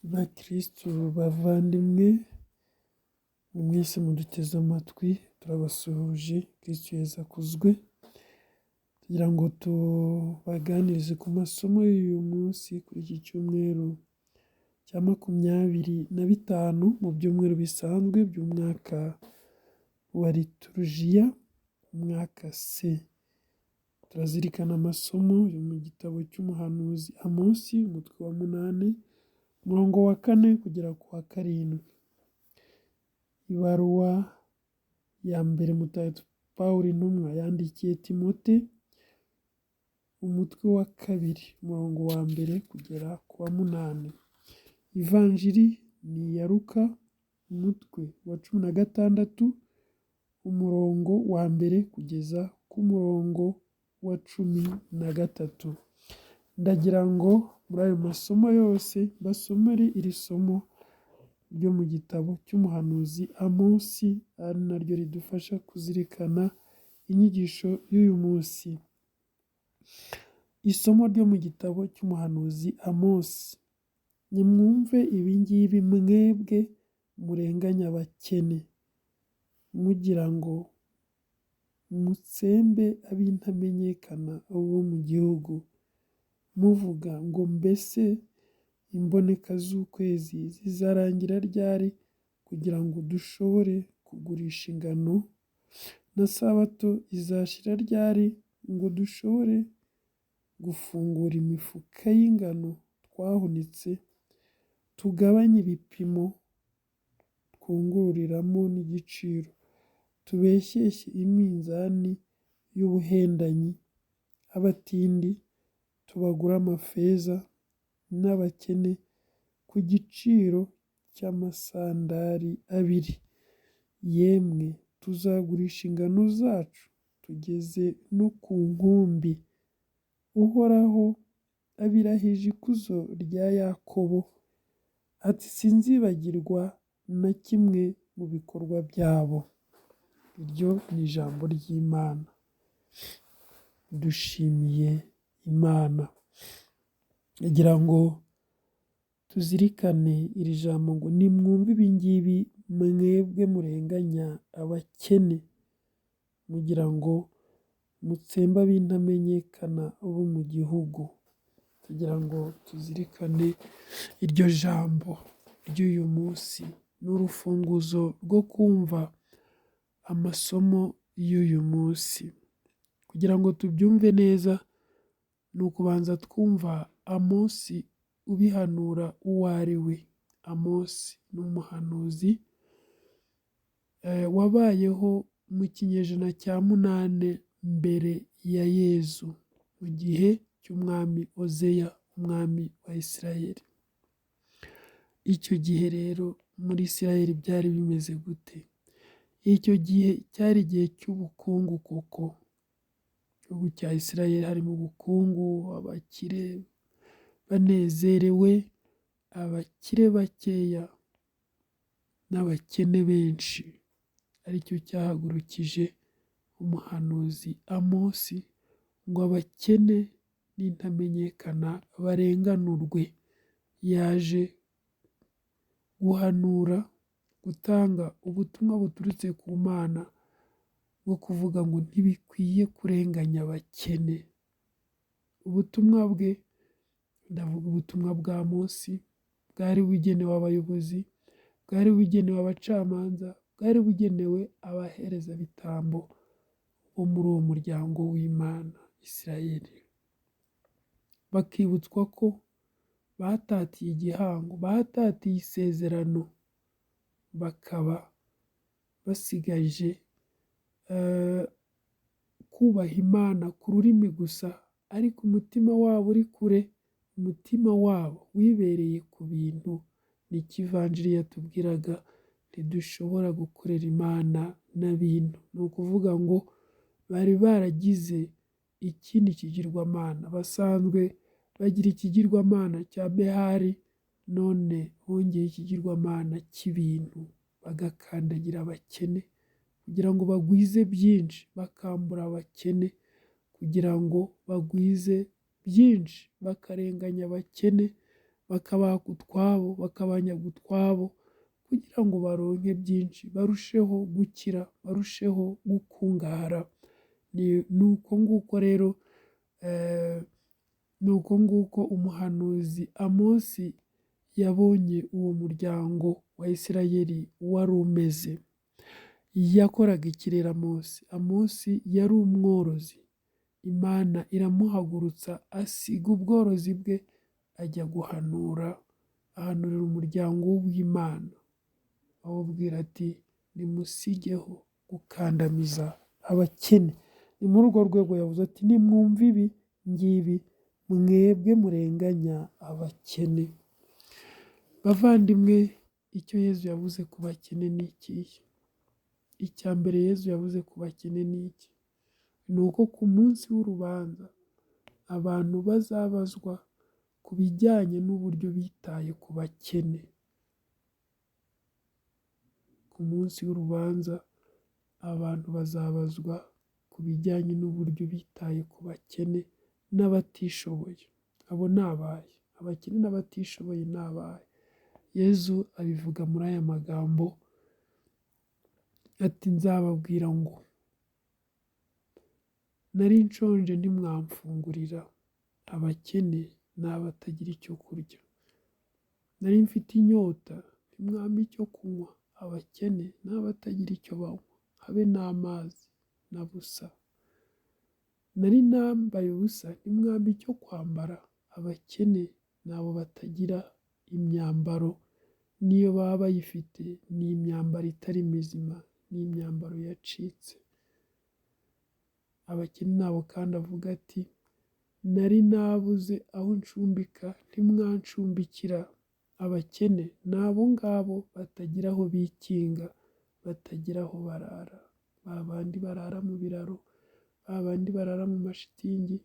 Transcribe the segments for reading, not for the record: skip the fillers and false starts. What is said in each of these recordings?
Bakristu bavandimwe, mwese muduteze amatwi turabasuhuje. Kristu Yezu akuzwe. Tugira ngo tubaganirize ku masomo y'uyu munsi, kuri iki cyumweru cya 25 mu byumweru bisanzwe by'umwaka wa liturujiya, umwaka C. Turazirikana amasomo yo mu gitabo cy'umuhanuzi Amosi, umutwe wa 8, umurongo wa 4 kugera ku wa 7. Ibaruwa ya mbere Mutagatifu Pawulo intumwa yandikiye Timote, umutwe wa 2, umurongo wa 1 kugera ku wa 8. Ivanjiri ni iya Luka, umutwe wa 16, umurongo wa 1 kugeza ku murongo wa 13. Ndagira ngo muri ayo masomo yose basomere iri somo ryo mu gitabo cy'umuhanuzi Amosi, ari naryo ridufasha kuzirikana inyigisho y'uyu munsi. Isomo ryo mu gitabo cy'umuhanuzi Amosi. Nimwumve ibi ngibi mwebwe murenganya abakene, mugira ngo mutsembe ab'intamenyekana bo mu gihugu, muvuga ngo mbese imboneka z'ukwezi zizarangira ryari kugira ngo dushobore kugurisha ingano, na sabato izashira ryari ngo dushobore gufungura imifuka y'ingano twahunitse, tugabanye ibipimo twungururiramo n'igiciro, tubeshyeshye iminzani y'ubuhendanyi, abatindi tubagure amafeza n'abakene ku giciro cy'amasandari 2. Yemwe tuzagurisha ingano zacu tugeze no ku nkumbi. Uhoraho abirahije ikuzo rya Yakobo, ati sinzibagirwa na kimwe mu bikorwa byabo. Iryo ni ijambo ry'Imana. Dushimiye Imana. Kugira ngo tuzirikane iri jambo ngo nimwumve ibi ngibi mwebwe murenganya abakene, mugira ngo mutsembe ab'intamenyekana bo mu gihugu. Kugira ngo tuzirikane iryo jambo ry'uyu munsi, ni urufunguzo rwo kumva amasomo y'uyu munsi. Kugira ngo tubyumve neza, ni ukubanza twumva Amosi ubihanura uwo ari we. Amosi ni umuhanuzi wabayeho mu kinyejana cya 8 mbere ya Yezu, mu gihe cy'umwami Ozeya, umwami wa Isirayeli. Icyo gihe rero muri Isirayeli byari bimeze gute? Icyo gihe cyari igihe cy'ubukungu koko. Igihugu cya Isirayeli harimo ubukungu, abakire banezerewe, abakire bakeya n'abakene benshi. Aricyo cyahagurukije umuhanuzi Amosi ngo abakene n'intamenyekana barenganurwe. Yaje guhanura, gutanga ubutumwa buturutse ku Mana bwo kuvuga ngo ntibikwiye kurenganya abakene. Ubutumwa bwe, ndavuga ubutumwa bwa Amosi, bwari bugenewe abayobozi, bwari bugenewe abacamanza, bwari bugenewe abaherezabitambo bo muri uwo muryango w'Imana Isirayeli. Bakibutswa ko batatiye igihango, batatiye isezerano, bakaba basigaje kubaha Imana ku rurimi gusa, ariko umutima wabo uri kure, umutima wabo wibereye ku bintu. Nicyo Ivanjiri yatubwiraga, ntidushobora gukorera Imana n'abintu. Ni ukuvuga ngo bari baragize ikindi kigirwamana, basanzwe bagira ikigirwamana cya Behali, none bongeye ikigirwamana cy'ibintu, bagakandagira abakene kugira ngo bagwize byinshi, bakambura abakene kugira ngo bagwize byinshi, bakarenganya abakene. bakabaka utwabo, bakabanyaga utwabo, kugira ngo baronke byinshi, barusheho gukira, barusheho gukungahara. Ni uko nguko rero, ni uko nguko umuhanuzi Amosi yabonye uwo muryango wa Isirayeli wari umeze. Yakoraga iki rero Amosi? Amosi yari umworozi. Imana iramuhagurutsa asiga ubworozi bwe ajya guhanura, ahanurira umuryango w'Imana. Awubwira ati nimusigeho gukandamiza abakene. Ni muri urwo rwego yavuze ati nimwumve ibi ngibi mwebwe murenganya abakene. Bavandimwe, icyo Yezu yavuze ku bakene ni ikihe? Icya mbere Yezu yavuze ku bakene ni iki? Ni uko ku munsi w'urubanza abantu bazabazwa ku bijyanye n'uburyo bitaye ku bakene. Ku munsi w'urubanza abantu bazabazwa ku bijyanye n'uburyo bitaye ku bakene n'abatishoboye. Abo ni abahe? Abakene n'abatishoboye ni abahe? Yezu abivuga muri aya magambo ati nzababwira ngo nari nshonje ntimwamfungurira, abakene ni abatagira icyo kurya. Nari mfite inyota ntimwampa icyo kunywa, abakene ni abatagira icyo banywa, habe n'amazi na busa. Nari nambaye ubusa ntimwampa icyo kwambara, abakene ni abo batagira imyambaro, n'iyo baba bayifite ni imyambaro itari mizima, ni imyambaro yacitse. Abakene ni abo kandi avuga ati nari nabuze aho ncumbika ntimwancumbikira, abakene ni abo ngabo batagira aho bikinga, batagira aho barara, ba bandi barara mu biraro, ba bandi barara mu mashitingi,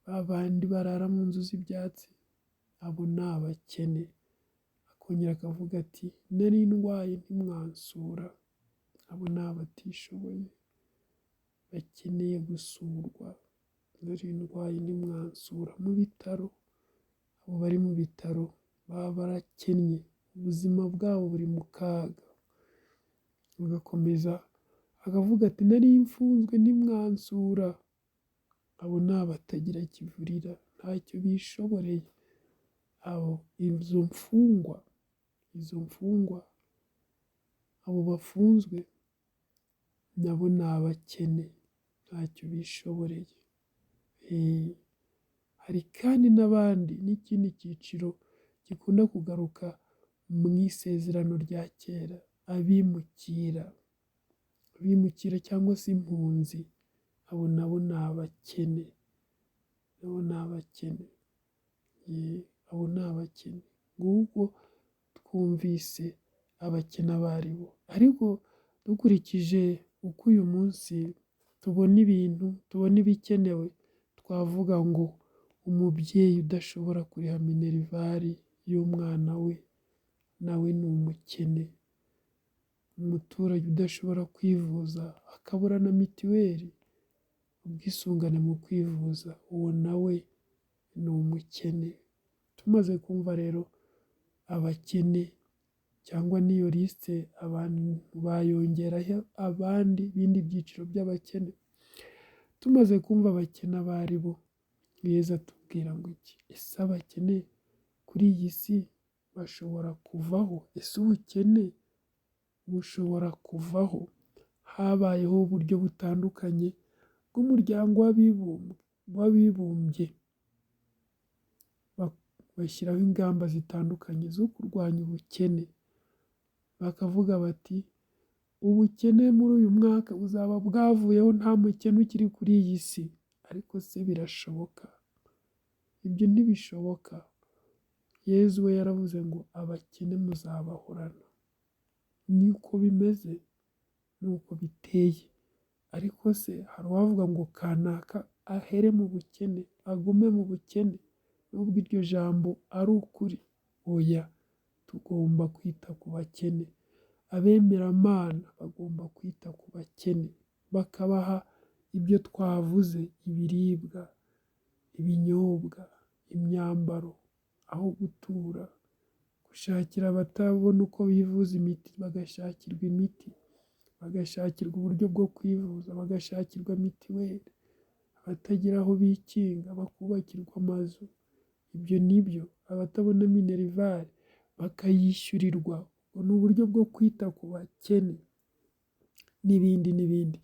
ba bandi barara mu nzu z'ibyatsi, abo ni abakene. Akongera akavuga ati nari ndwaye ntimwansura, abo ni abatishoboye bakeneye gusurwa, nari ndwaye ntimwansura mu bitaro, abo bari mu bitaro baba barakennye, ubuzima bwabo buri mu kaga. Agakomeza akavuga ati nari mfunzwe ntimwansura, abo ni abatagira kivurira, ntacyo bishoboreye. Abo izo mfungwa, abo bafunzwe nabo ni abakene, ntacyo bishoboreye. Hari kandi n'abandi n'ikindi cyiciro gikunda kugaruka mu isezerano rya kera, abimukira, abimukira cyangwa se impunzi, abo nabo ni abakene, nabo ni abakene, abo ni abakene. Nguko twumvise abakene abo ari bo, ariko dukurikije uko uyu munsi tubona ibintu, tubona ibikenewe, twavuga ngo umubyeyi udashobora kuriha minerivare y'umwana we nawe ni umukene. Umuturage udashobora kwivuza akabura na mituweli, ubwisungane mu kwivuza, uwo nawe ni umukene. Tumaze kumva rero abakene cyangwa n'iyo lisite abantu bayongeraho abandi bindi byiciro by'abakene. Tumaze kumva abakene abo ari bo, Yezu atubwira ngo iki? Ese abakene kuri iyi si bashobora kuvaho? Ese ubukene bushobora kuvaho? Habayeho uburyo butandukanye bw'umuryango w'abibumbye, bashyiraho ingamba zitandukanye zo kurwanya ubukene, bakavuga bati ubukene muri uyu mwaka buzaba bwavuyeho, nta mukene ukiri kuri iyi si. Ariko se birashoboka? Ibyo ntibishoboka. Yezu we yaravuze ngo abakene muzabahorana. Niko bimeze, nuko biteye. Ariko se hari uwavuga ngo kanaka ahere mu bukene, agume mu bukene, nubwo iryo jambo ari ukuri? Oya, tugomba kwita ku bakene. Abemeramana bagomba kwita ku bakene, bakabaha ibyo twavuze, ibiribwa, ibinyobwa, imyambaro, aho gutura, gushakira abatabona uko bivuza imiti bagashakirwa imiti, bagashakirwa uburyo bwo kwivuza, bagashakirwa mitiweli, abatagira aho bikinga bakubakirwa amazu, ibyo ni byo, abatabona minerivare bakayishyurirwa, ubwo ni uburyo bwo kwita ku bakene n'ibindi n'ibindi.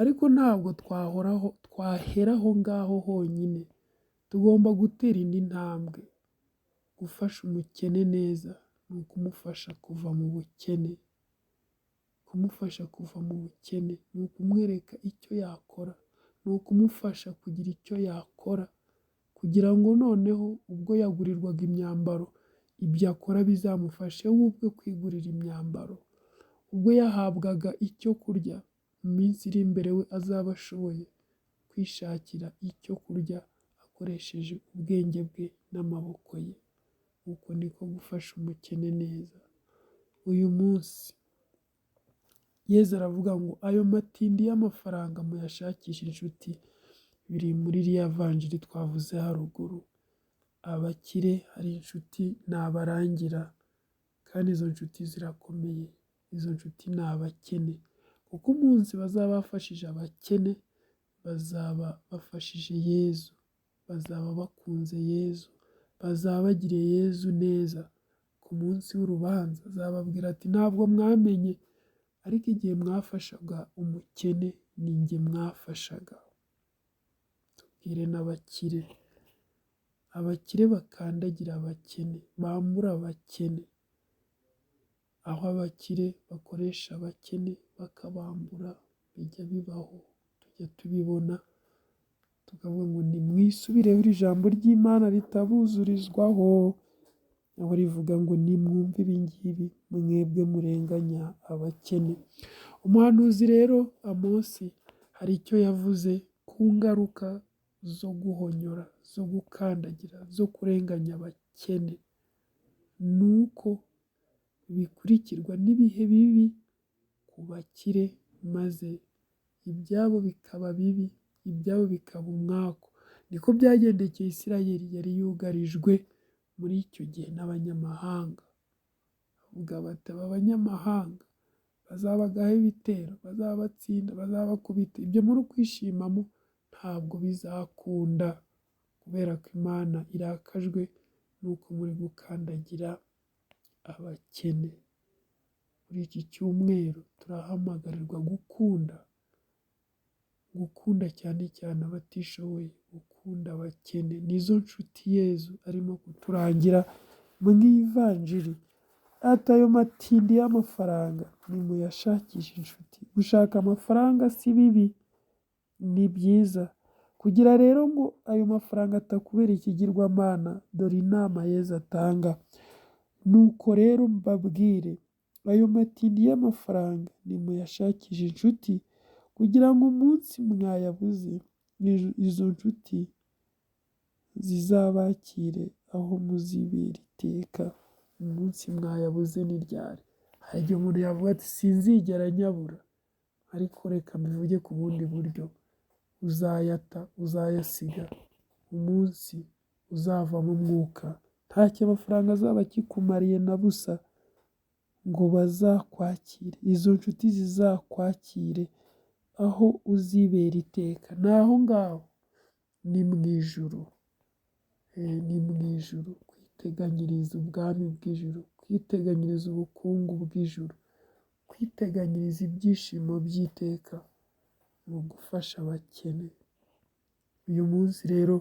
Ariko ntabwo twahoraho, twahera aho ngaho honyine, tugomba gutera indi ntambwe. Gufasha umukene neza ni ukumufasha kuva mu bukene, kumufasha kuva mu bukene ni ukumwereka icyo yakora, ni ukumufasha kugira icyo yakora kugira ngo noneho ubwo yagurirwaga imyambaro, ibyo akora bizamufashe we ubwe kwigurira imyambaro, ubwo yahabwaga icyo kurya, mu minsi iri imbere we azaba ashoboye kwishakira icyo kurya akoresheje ubwenge bwe n'amaboko ye. Uko niko gufasha umukene neza. Uyu munsi Yezu aravuga ngo ayo matindi y'amafaranga muyashakishe inshuti, biri muri iriya vanjiri twavuze haruguru. Abakire hari inshuti nabarangira, kandi izo nshuti zirakomeye, izo nshuti ni abakene, kuko umunsi bazaba bafashije abakene, bazaba bafashije Yezu, bazaba bakunze Yezu, bazaba bagiriye Yezu neza. Ku munsi w'urubanza azababwira ati ntabwo mwamenye, ariko igihe mwafashaga umukene ni njye mwafashaga. Tubwire n'abakire, abakire bakandagira abakene, bambura abakene, aho abakire bakoresha abakene bakabambura, bijya bibaho, tujya tubibona, tukavuga ngo nimwisubireho iri jambo ry'Imana ritabuzurizwaho, aho rivuga ngo nimwumve ibi ngibi mwebwe murenganya abakene. Umuhanuzi rero Amosi hari icyo yavuze ku ngaruka zo guhonyora, zo gukandagira, zo kurenganya abakene, ni uko bikurikirwa n'ibihe bibi ku bakire, maze ibyabo bikaba bibi, ibyabo bikaba umwaku. Niko byagendekeye Isirayeli yari yugarijwe muri icyo gihe n'abanyamahanga. Bavuga bati aba banyamahanga bazabagaho ibitero, bazabatsinda, bazabakubita, ibyo muri kwishimamo ntabwo bizakunda, kubera ko Imana irakajwe n'uko muri gukandagira abakene. Muri iki cyumweru turahamagarirwa gukunda, gukunda cyane cyane abatishoboye, gukunda abakene, nizo nshuti Yezu arimo kuturangira mu ivanjiri. Ati ayo matindi y'amafaranga nimuyashakishe inshuti. Gushaka amafaranga si bibi, ni byiza. Kugira rero ngo ayo mafaranga atakubera ikigirwamana, dore inama Yezu atanga. Nuko rero mbabwire, ayo matindi y'amafaranga nimuyashakishe inshuti, kugira ngo umunsi mwayabuze, izo nshuti zizabakire aho muzibera iteka. Umunsi mwayabuze ni ryari? Hari igihe umuntu yavuga ati sinzigera nyabura, ariko reka mbivuge ku bundi buryo, uzayata, uzayasiga, umunsi uzavamo umwuka, ntacyo amafaranga azaba akikumariye na busa, ngo bazakwakire, izo nshuti zizakwakire aho uzibera iteka. Ni aho ngaho, ni mu ijuru, ni mu ijuru. Kwiteganyiriza ubwami bw'ijuru, kwiteganyiriza ubukungu bw'ijuru, kwiteganyiriza ibyishimo by'iteka, ni ugufasha abakene. Uyu munsi rero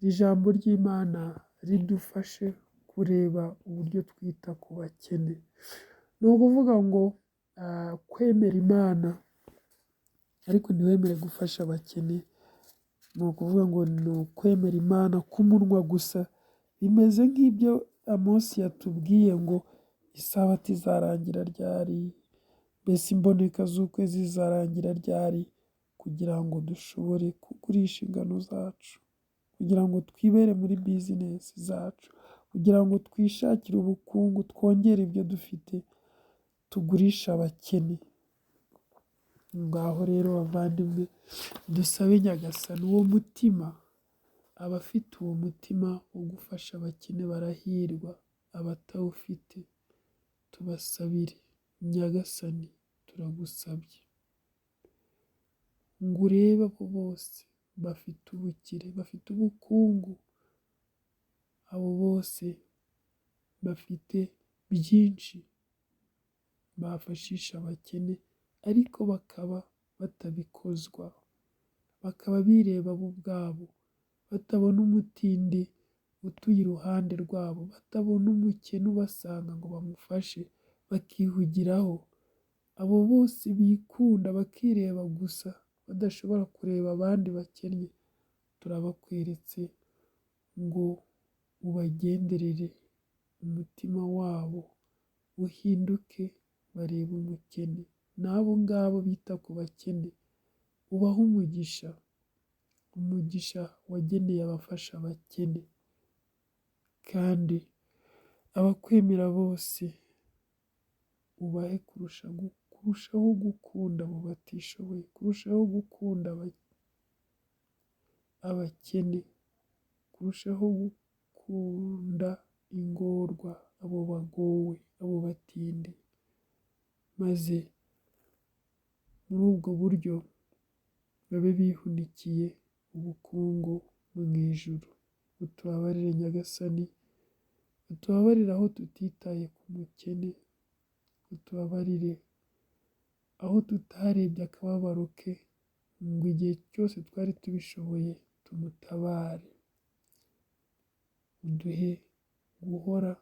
iri jambo ry'Imana ridufashe kureba uburyo twita ku bakene. Ni ukuvuga ngo kwemera Imana ariko ntiwemere gufasha abakene, ni ukuvuga ngo ni ukwemera Imana k'umunwa gusa, bimeze nk'ibyo Amosi yatubwiye ngo isabato izarangira ryari, mbese imboneka z'ukwezi zizarangira ryari, kugira ngo dushobore kugurisha ingano zacu, kugira ngo twibere muri bizinesi zacu, kugira ngo twishakire ubukungu, twongere ibyo dufite, tugurishe abakene. Ngaho rero bavandimwe, dusabe Nyagasani uwo mutima Abafite uwo mutima wo gufasha abakene barahirwa, abatawufite tubasabire. Nyagasani, turagusabye ngo urebe abo bose bafite ubukire, bafite ubukungu, abo bose bafite byinshi bafashisha abakene ariko bakaba batabikozwa, bakaba bireba bo ubwabo, batabona umutindi utuye iruhande rwabo, batabona umukene ubasanga ngo bamufashe, bakihugiraho. Abo bose bikunda bakireba gusa, badashobora kureba abandi bakennye, turabakweretse ngo ubagenderere, umutima wabo uhinduke barebe umukene. N'abo ngabo bita ku bakene ubahe umugisha, umugisha wageneye abafasha abakene. Kandi abakwemera bose ubahe kurushaho gukunda abo batishoboye, kurushaho gukunda abakene, kurushaho gukunda ingorwa, abo bagowe, abo batindi, maze muri ubwo buryo babe bihunikiye ubukungu mu ijuru. Utubabarire Nyagasani, utubabarire aho tutitaye ku mukene, utubabarire aho tutarebye akababaro ke, ngo igihe cyose twari tubishoboye tumutabare. Uduhe guhora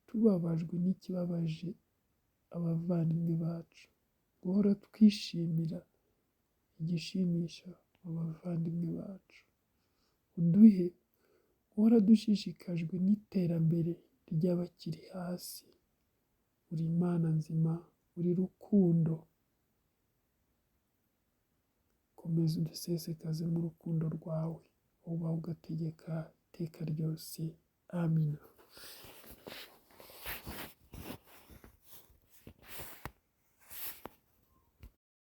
tubabajwe n'ikibabaje abavandimwe bacu, guhora twishimira igishimisha abavandimwe bacu. Uduhe guhora dushishikajwe n'iterambere ry'abakiri hasi. Uri Imana nzima, uri rukundo, komeza udusesekaze mu rukundo rwawe, ubaho ugategeka iteka ryose. Amina.